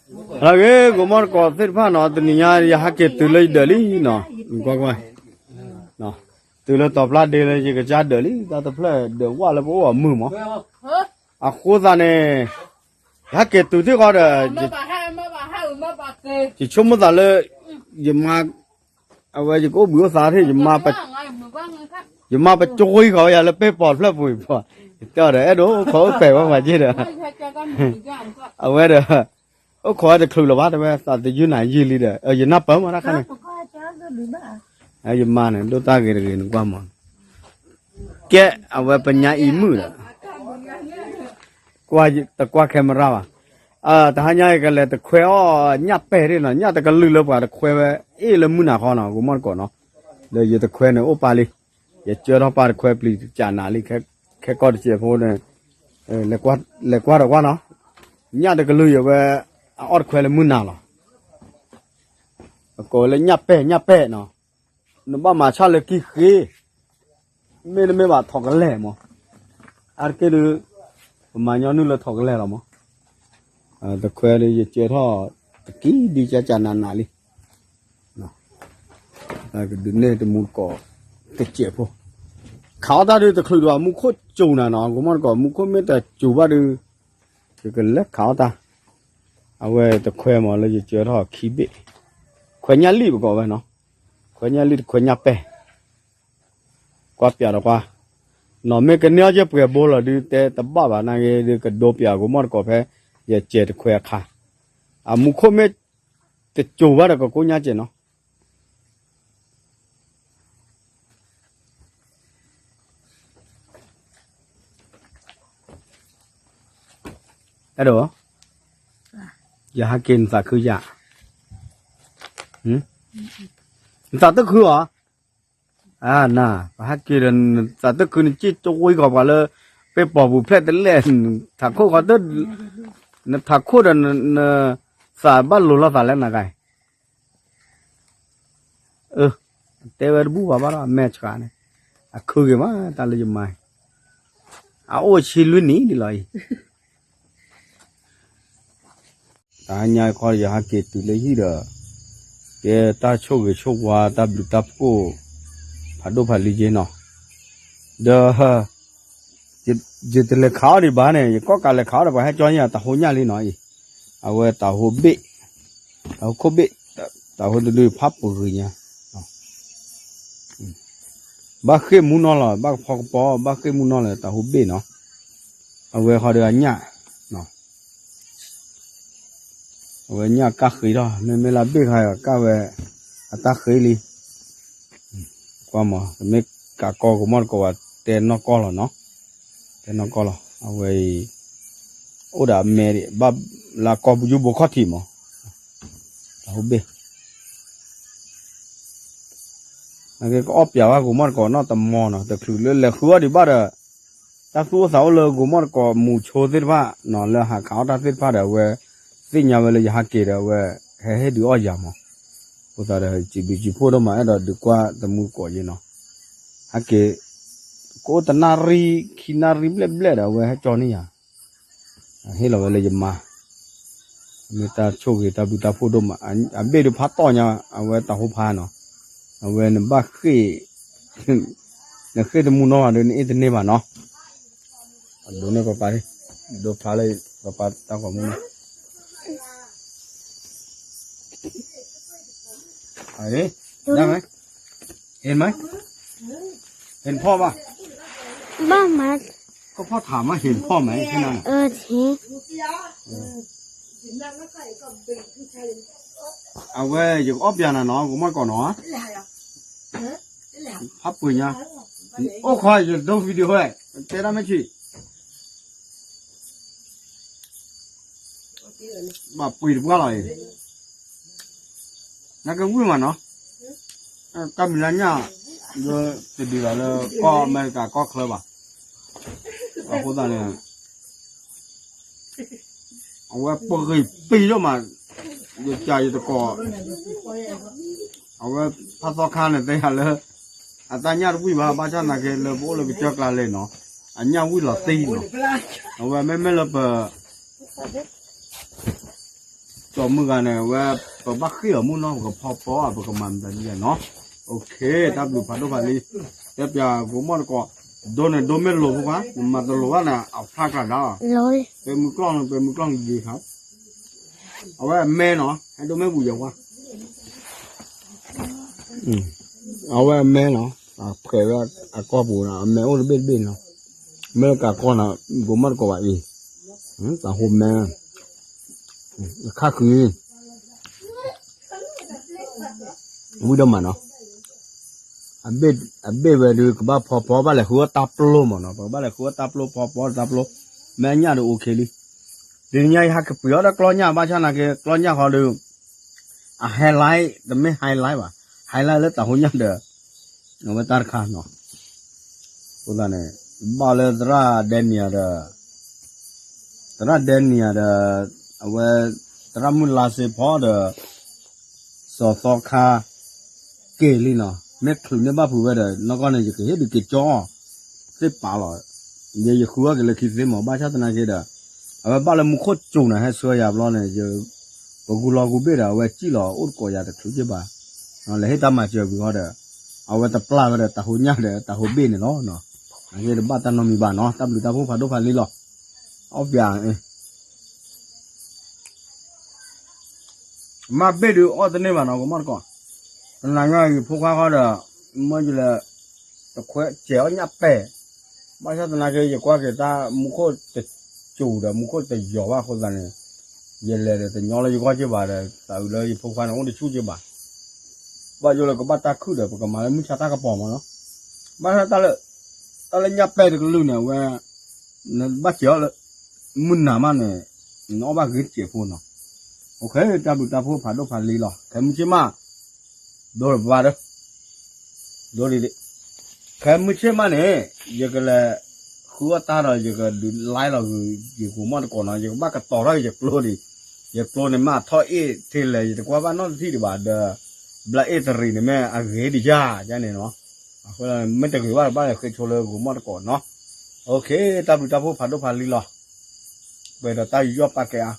ဟဲဂ့ၤ ကိးမီၢ်တကိးသ့ၣ်တဖၣ်နီၤ, တနံၤညါယဟဲက့ၤတုၤလၢယဒၢးလံနီၤ, ကွၢ်ကွၢ်, တုၤလၢတီၤဖျါဒ့လၢယကစၢ်ဒၢးလံ, တၢ်တဖျၢၣ်ဒၢးဝၣ်လၢပအိၣ်အမုာ်မး, အဃိသတးန့ၣ် ယဟဲက့ၤတုၤထံၣ်ဃီဒီး ယဆိကမိၣ်သးလၢ ယမါ အဝဲယကအိၣ်ဘှံးအိၣ်သါထံၣ် ယမါပကၠိဃီယၤလၢပ့ၢ်ပီၤတဖျၢၣ်ပူၤအံၤပီၤ, ယတဲအီၤဒီး အဲၣ်ဒိးအိၣ်ခိးအိၣ်ပဲာ်ဝဲပှၤက့ဒီး အဝဲဒီး အိၣ်ခိးဝဲတချုးလၢၤဘၣ် တဲဝဲ သးတယုၢ်နၤယုၢ်လံဒီး ယနၢ်ပၢၢ်မးတၢ်ခါန့ၣ်, ယမါန့ၣ် ဒိၣ်တၢ်ဂ့ၤတဂ့ၤနကွၢ်မး, ကဲ အဝဲပညါအံၤမုာ်ဒီး ကွၢ်တကွၢ် camera ဘၣ်, တဟါညါအံၤကလဲၤတခွဲအီၣ်ညၣ်ပဲာ်ဒၣ်နီၤ, ညၣ်တကလုာ်လၢပှၤတခွဲဝဲ အ့ၣ်လၢမုၢ်နၤဃီနီၤ, ကိးမီၢ်တကိးနီၤ, ဒီးယတခွဲန့ၣ်အိၣ်ပာ်လံ, ယကၢထီၣ်ပာ်တခွဲပျံၤတကးနးလံ, ခဲကီၢ်တစဲးဖိန့ၣ် လဲၤကွၢ်ဒီးကွၢ်နီၤ, ညၣ်တကလုာ်အံၤဝဲ အအီၣ်တခွဲလၢမုၢ်နၤလီၤ, အကိးလၢညၣ်ပဲာ်ညၣ်ပဲာ်နီၤ, နဘၣ်မၤဆၣ်လၢကံၢ်ဃ့ မ့တမ့ၢ်ဘၣ်ထိးကလဲာ်မး, အါတက့ၢ်ဒီး ပမၤညီနုၢ်လၢထိးကလဲာ်လီၤမး, တခွဲဒီးယကၢထီၣ်တကံၢ်ဒ်ကကနးနးလံ, ကဒုးနဲၣ်တမူတကိးတစဲးဖိ, ခးအီၣ်တၢ်ဒုးတချုးဒီး မူခိၣ်စူၤနၤနီၤ, ကိးမီၢ်တကိး မူခိၣ်မ့ၢ်တစူၤဘၣ်ဒီး ယကလဲၤခးအီၣ်တၢ်, အဝဲတခွဲမးလၢယကၢထီၣ်ခံဘ့ၣ်, ခွဲညၣ်လံၣ်ပကိးဝဲနီၤ, ခွဲညၣ်လံၣ်တခွဲညၣ်ပဲာ် ကွၢ်ပၠးဒီးကွၢ်, နီၢ်မ့ၢ်ကန့ၢ်အီၣ်က့ပှဲၤဘိလီၤဒုး တဲတဘၣ်ဘၣ်နာ်က့ဒီး ကဒိပၠးကိးမီၢ်တကိးဖဲ ယကဲတခွဲအခါ, အမူခိၣ်မ့ၢ်တစူၤဘၣ်ဒီး ကကိညါကဲနီၤ, အဲၣ်ဒိး, ယဟဲက့ၤနသးခုယၤ, နသးတခုအီၤ, အနၤ ပဟဲက့ၤဒီး နသးတခု နစ့ၣ်တဝံကီးပှၤလၢ ပ့ၢ်ပိာ်ပူၤဖျဲးတလဲၣ်, ထးခိၣ်ဃီတ, နထးခိၣ်ဒီး နသးဘၣ်လိၤလိာ်သးလဲၣ်နဂၤအံၤ, အၢ, တဲဝဲတဘူၣ်ဘၣ်ဘၣ်ဒီး အမဲာ်ဆှးန့ၣ်, အခုဂ့ၤမး တၢ်လၢယမါအံၤ, အအိၣ်ဆံလွံၢ်နံၣ်ဒ်လီၤအံၤ တဟါညါခီ ယဟဲက့ၤတုၤလၢဟံၣ်ဒီး ကဲတၢ်ဆိၣ်ဂ့ၤဆိၣ်ဝါ တၢ်ဘျုးတၢ်ဖှိၣ် ဖးဒိၣ်ဖးလံက့နီၤ, ဒီး ယတလဲၤခးအီၣ်ဒံးဘၣ်န့ၣ် ယကီၢ်ကးလဲၤခးအီၣ်ဒီး ပှၤဟဲကၠီညါ တၢ်ဟိညၣ်လံနီၤအံၤ, အဝဲတၢ်ဟိဘ့ၣ်, တၢ်ဟိခိၣ်ဘ့ၣ်, တၢ်ဟိတဒုဖးပဂ့ၤညါ ဘၣ်ဃ့ၢ်မူနီၢ်လီၤ ဘၣ်ကဖီကပီၤ ဘၣ်ဃ့ၢ်မူနီၢ်လီၤ တၢ်ဟိဘ့ၣ်နီၤ, အဝဲဃီဒီးအညၣ်, အဝဲညၣ်ကၣ်ဃ့ထီၣ် မ့မ့ၢ်လၢဘ့ၣ်ခါကၣ်ဝဲ အတၢ်ဃ့လံ, ကွၢ်မး တမ့ၢ်ကးကီကမီၣ်တကိးဘၣ် တဲနီၢ်ကီၢ်လီၤနီၤ, တဲနီၢ်ကီၢ်လီၤ အဝဲအံၤ, အိၣ်ဒီးအမဲာ်ဒံး ဘၣ်လၢကီၢ်ပယူၤဘိခီၣ်ထံးမး, တၢ်ဟိဘ့ၣ် နကကအီၣ်ပျးဝဲ ဂိၤမီၢ်တကိးနီၢ်တမီၤနီၤ တချုးလၢလဲၤဃုအီၣ်ဒံးဘၣ်ဒီး, တၢ်သူၣ်အိၣ်သးအိၣ်လၢဂိၤမီၢ်တကိးမူဆိသ့ၣ်တဖၣ်နီၤ လၢဟးခးအီၣ်တၢ်သ့ၣ်တဖၣ်ဒီး အဝဲ သ့ၣ်ညါဝဲလၢယဟးက့ၤဒီး အဝဲ ဟဲဟ့ၣ်ဒုးအီၣ်ယၤမး, အဃိသတးဒီး စံးဘျုးစံးဖှိၣ်ဒိၣ်မး အဲၣ်ဒိးဒုးကွၢ်တမူတကိးယ့နီၤ, ဟဲက့ၤ ကအိၣ်တနၣ်ရံၣ် ခံနၣ်ရံၣ်ဘျဲၣ်ဘျဲၣ်ဒီး အဝဲဟဲကၠီန့ၢ်ယၤ ဟ့ၣ်လီၤဝဲလၢယမါ, မ့ၢ်တၢ်ဆိၣ်ဂ့ၤတၢ်ဘျုးတၢ်ဖှိၣ်ဒိၣ်မး, အဘ့ၣ်ဒုးဖးတီၢ်ညါ အဝဲတၢ်ဟိဖးနီၤ, အဝဲနဘၣ်ဃ့ၢ်, နဃ့ၢ်တမူနီၢ်ဘၣ်ဒီး နအ့ၣ်တန့ၢ်ဘၣ်နီၤ, အဒိးန့ၢ်ပပၢ်, ဒိးဖျါလၢပပၢ်တၢ်ဂီၤမူနီၤ, အ့ၣ်, ဒၣ်မး, ဟ့ၣ်မး, ဟ့ၣ်ဖီၣ်ဘၣ်, ဘၣ်မး, ကဖီၣ်ထးမး ဟ့ၣ်ဖီၣ်မး ဟ့ၣ်နၤ, အဝဲယကအီၣ်ပျးနၤနီၤ ဂိၤမီၢ်တကိးနီၤ, ဖးပှ့ၤညါ, အိၣ်ခီယဒိ video ဝဲ, တဲဒၣ်မ့ၢ်ဆံး ဘၣ်ပှ့ၤတပှၢ်လီၤအံၤ, နကဝံၣ်မးနီၤ, တၢ်မံၤလၢညၣ်, ဒီးတဒုးဘၣ်လၢကီၢ်အမဲရကၤကီၢ်ချၢဘၣ်, အဃိသတးန့ၣ် အဝဲပဂ့ၤပံၤဒိၣ်မး, ယကးယတကိး, အဝဲဖးသီခါန့ၣ်တဲယၤလၢ အတၢ်ညၣ်တဝံၣ်ဘၣ် ဘၣ်ဆၣ်သနာ်က့လၢပအိၣ်လၢကစၢၢ်ကျါလဲၣ်နီၤ, အညၣ်ဝံၣ်လီၤသ့နီၤ, အဝဲမ့မ့ၢ်လၢပ ကၠီမုၢ်ဂၤန့ၣ် အဝဲ ပဘၣ်ဃ့ၢ်အီၤမုၢ်နီၤ ပကဖီဖီ ပကမၤမတၤဒ်လဲၣ်နီၤ. အိၣ်ခ့ တၢ်ဘျုးဖးဒိၣ်ဖးလံ, တဲပၠးကိးမီၣ်တကိး, ဒိန့ၣ်ဒိမ့ၢ်လိာ်ဖိခွါ နမၤတလိာ်ဘၣ်န့ၣ် အဖျါကျါဒါလီၤ, ပဲမုၢ်ကျီၢ်န့ၣ် ပဲမုၢ်ကျီၢ်န့ၣ်ဒံးခါ, အဝဲအမဲနီၤ ဟဲဒိမ့ၢ်ပူၤယၤခွါ အဝဲအမဲနီၤ, အဖှဲးဝဲအကီၢ်ပူၤနီၤ အမဲအိၣ်တဘ့ၣ်တဘ့ၣ်နီၤ, မ့ၢ်ကးကီၢ်နီၤ ကိးမီၣ်တကိးဘၣ်အံၤ, တၢ်ဟိမဲ ခါဃု ဝံၤဒီးမးနီၤ, အဘ့ၣ်ဝဲဒုး ကဘၣ်ဖီဖီ ဘၣ်လဲၤဃုအီၣ်တၢ်ပျိမးနီၤ, ပကဘၣ်လဲၤဃုအီၣ်တၢ်ပျိဖီဖီတၢ်ပျိ, မ့ၢ်အညၣ်ဒီးအိၣ်ခ့လံ, တနံၤညါယဟးကပှ့ၤအီၣ်ဒီးကျီၢ်ညၣ် ဘၣ်ဆၣ်သနာ်က့ ကျီၢ်ညၣ်ဃီဒီး အ highlight တမ့ၢ် highlight ဘၣ်, highlight လၢတၢ်ဟိညၣ်ဒီး အဝဲတၢ်တခါနီၤ, အဃိသတးန့ၣ် ဘၣ်လၢသရၣ်ဒဲနံၤယၤဒီး သရၣ်ဒဲနံၤယၤဒီး အဝဲ သရၣ်မုၢ်လါစ့ဖီဒီး စီၤသီခါ က့ၤလံနီၤ, မ့ၢ်ချုးန့ၢ်ဘၣ်ဖုးဝဲဒီး နီၢ်ကီၢ်န့ၣ် ယကဟ့ၣ်ဒုးက့ၤကၠီအီၤ သ့ၣ်ပာ်လီၤ, ယဲယဃုအီၣ်က့ၤလၢခံသ့မး ဘၣ်ဆၣ်သနာ်က့ဒီး အဝဲဘၣ်လၢမူခိၣ်စူၤန့ၣ် ဟဲဆှၢယၤဘျီန့ၣ် ပဂူလီၤဂူဘ့ၣ်ဒီး အဝဲစံၣ်လီၤအိၣ်တကိးယၤတချုးက့ဘၣ်, လဲၤဟ့ၣ်တၢ်မၤစၢၤဝံၤဃီဒီး အဝဲတပျၢ်ဝဲဒီးတၢ်ဟိညၣ်ဒီးတၢ်ဟိဘ့ၣ်န့ၣ်လီၤ, အဂ့ၢ်တဘၣ်တၢ်နီတမံၤဘၣ်နီၤ, တၢ်ဘျုးတၢ်ဖှိၣ်ဖးဒိၣ်ဖးလံလီၤ, အီၣ်ပၠး မ့ၢ်ဘ့ၣ်ဒုးအီၣ်တန့ၢ်ဘၣ်နီၤ ကမီၣ်တကိး, တနၤညါယဖိခွါဃီဒီး မ့ၢ်ယလဲၤ တခွဲးစဲးအီၣ်ညၣ်ပဲာ်, ဘၣ်ဆၣ်သနာ်က့ ယကွၢ်က့ၤတၢ်မူခိၣ်တစူၤဒီး မူခိၣ်တယီၤဘၣ်အဃိသတးန့ၣ်, ယလဲၤဒီးတညီလၢယဂီၢ်က့ဘၣ်ဒီး သးအုးလၢယဖိခွါန့ၣ် အိၣ်တဆူၣ်က့ဘၣ် ဘၣ်ယိၣ်လၢကဘၣ်တၢ်ခုၣ်ဒီး ပကမၤလၢမုၢ်ဆါတၢ်ကပီၤမးနီၤ, ဘၣ်ဆၣ်တၢ်လၢ တၢ်လၢညၣ်ပဲာ်တကလုာ်န့ၣ် အဝဲ နဘၣ်စဲးအီၣ်လၢ မုၢ်နၤမးန့ၣ် နအီၣ်ဘၣ်ဂ့ၤတစဲးဖိနီၤ, အိၣ်ခ့ တၢ်ဘျုးတၢ်ဖှိၣ်ဖးဒိၣ်ဖးလံလီၤ, ခဲမုၢ်ဆ့ၣ်မး ဒိလၢပဘၣ်ဒီး ဒိဒ် ခဲမုၢ်ဆ့ၣ်မးန့ၣ် ယကလဲၤ ဃုအီၣ်တၢ်ဒီး ယကဒုး live လီၤဂုာ် ယကိးမီၣ်တကိးနီၤ, ယကဘၣ်ကတီၤထီၣ်က့ၤယကျိဒံး, ယကျိန့ၣ်မ့ၢ်အထီၣ်အ့ၣ်ထဲလဲၣ် ယတကွၢ်ဘၣ်နီတထံၣ်ဒံးဘၣ်ဒီး ဘျးအ့ၣ်တရံးန့ၣ်မ့ၢ် အဂ့ၤဒံးယၤန့ၣ်နီၤ, အဃိ မ့ၢ်တဂ့ၤဘၣ်ဘၣ်လဲၤဃ့ဆိလၢကိးမီၣ်တကိးနီၤ, အိၣ်ခ့ တၢ်ဘျုးတၢ်ဖှိၣ်ဖးဒိၣ်ဖးလံလီၤ, ပှဲၤဒီးတၢ်ယူးယီၣ်ပာ်ကဲအါ